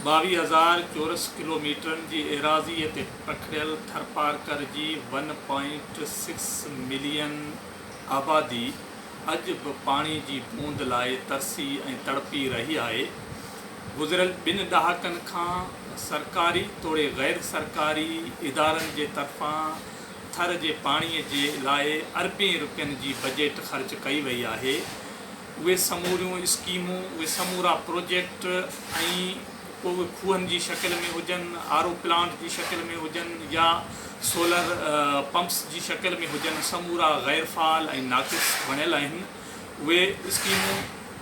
22,000 چورس ڪلوميٽرن جي ايراضيء تي پکڙيل ٿرپارڪر جي ون پوائنٽ سڪس ملين آبادي اڄ به پاڻي جي بوند لاء ترسي ۽ تڙپي رهي آهي. گذريل ٻن ڏهاڪن کان سرڪاري توڙي غير سرڪاري ادارن جي طرفان ٿر جي پاڻي جي لاء اربين رپين جي بجيٽ خرچ ڪئي وئي آهي. اهي سموريون اسڪيمون، اهي سمورا پروجيڪٽ ۽ پوء اهي کوهن جي شڪل ۾ هجن، آر او پلانٽ جي شڪل ۾ هجن يا سولر پمپس جي شڪل ۾ هجن، سمورا غير فعال ۽ ناقص بڻيل آهن. اهي اسڪيمون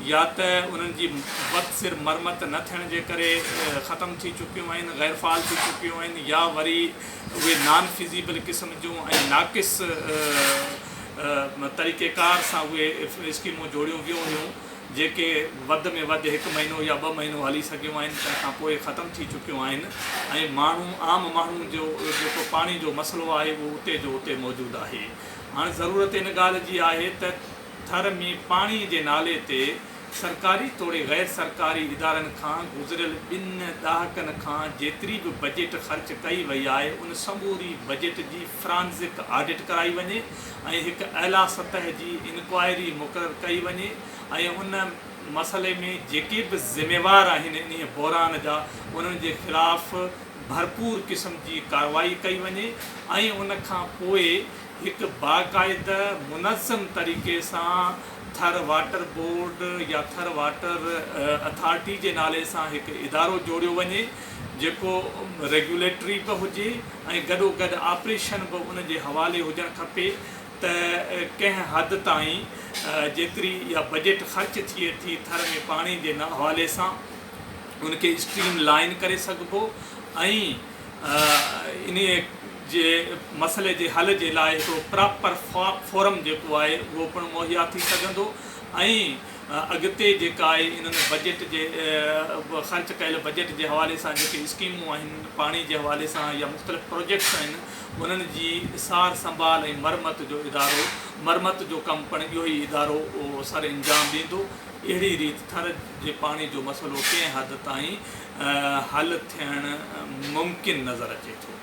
يا ته انهن جي وقت سر مرمت نه ٿيڻ جي ڪري ختم ٿي چڪيون آهن، غير فعال ٿي چڪيون آهن يا وري اهي نان فزيبل قسم جون ۽ ناقص طريقيڪار سان اهي اسڪيمون جوڙيون ويون هيون، جيڪي وڌ ۾ وڌ هڪ مهينو يا ٻه مهينو هلي سگهيون آهن، تنهن کان پوء ختم ٿي چڪيون آهن ۽ ماڻهو عام ماڻهو جو جيڪو پاڻي جو مسئلو آهي اهو اتي جو اتي موجود آهي. هاڻ ضرورت ان ڳالهه جي آهي ته ٿر ۾ پاڻي جي نالي تي سرڪاري توڙي غير سرڪاري ادارن کان گذريل ٻن ڏهاڪن کان جيتري به بجيٽ خرچ ڪئي وئي آهي ان سموري بجيٽ جي فرانزڪ آڊٽ ڪرائي وڃي ۽ هڪ اعليٰ سطح جي انڪوائري مقرر ڪئي وڃي ۽ ان مسئلي ۾ جيڪي به ذميوار آهن انهيء بحران جا انهن جي خلاف ڀرپور قسم جي ڪارروائي ڪئي وڃي ۽ ان کان پوء هڪ باقاعده منظم طريقي سان ٿر واٽر بورڊ يا ٿر واٽر اٿارٽي جي نالي سان هڪ ادارو جوڙيو وڃي جيڪو ريگيوليٽري به هجي ۽ گڏوگڏ آپريشن به ان جي حوالي هجڻ کپي ته ڪنهن حد تائين جيتري اها بجيٽ خرچ ٿئي ٿي ٿر ۾ پاڻي جي حوالي سان ان کي اسٽريم لائن ڪري سگهبو ۽ انهيء جي مسئلي جي حل جي لاء هڪڙو پراپر فورم جيڪو آهي اهو پڻ مهيا ٿي سگهندو ۽ اڳتي جيڪا آهي انهن بجيٽ جي خرچ ڪيل بجيٽ جي حوالي سان جيڪي اسڪيمون آهن پاڻي جي حوالي سان يا مختلف پروجيڪٽس آهن انهن جي سار سنڀال ۽ مرمت جو ادارو مرمت جو ڪم پڻ اهو ئي ادارو سر انجام ڏيندو اهڙي ريت ٿر جي پاڻي جو مسئلو ڪنهن حد تائين حل ٿيڻ ممڪن نظر اچي ٿو.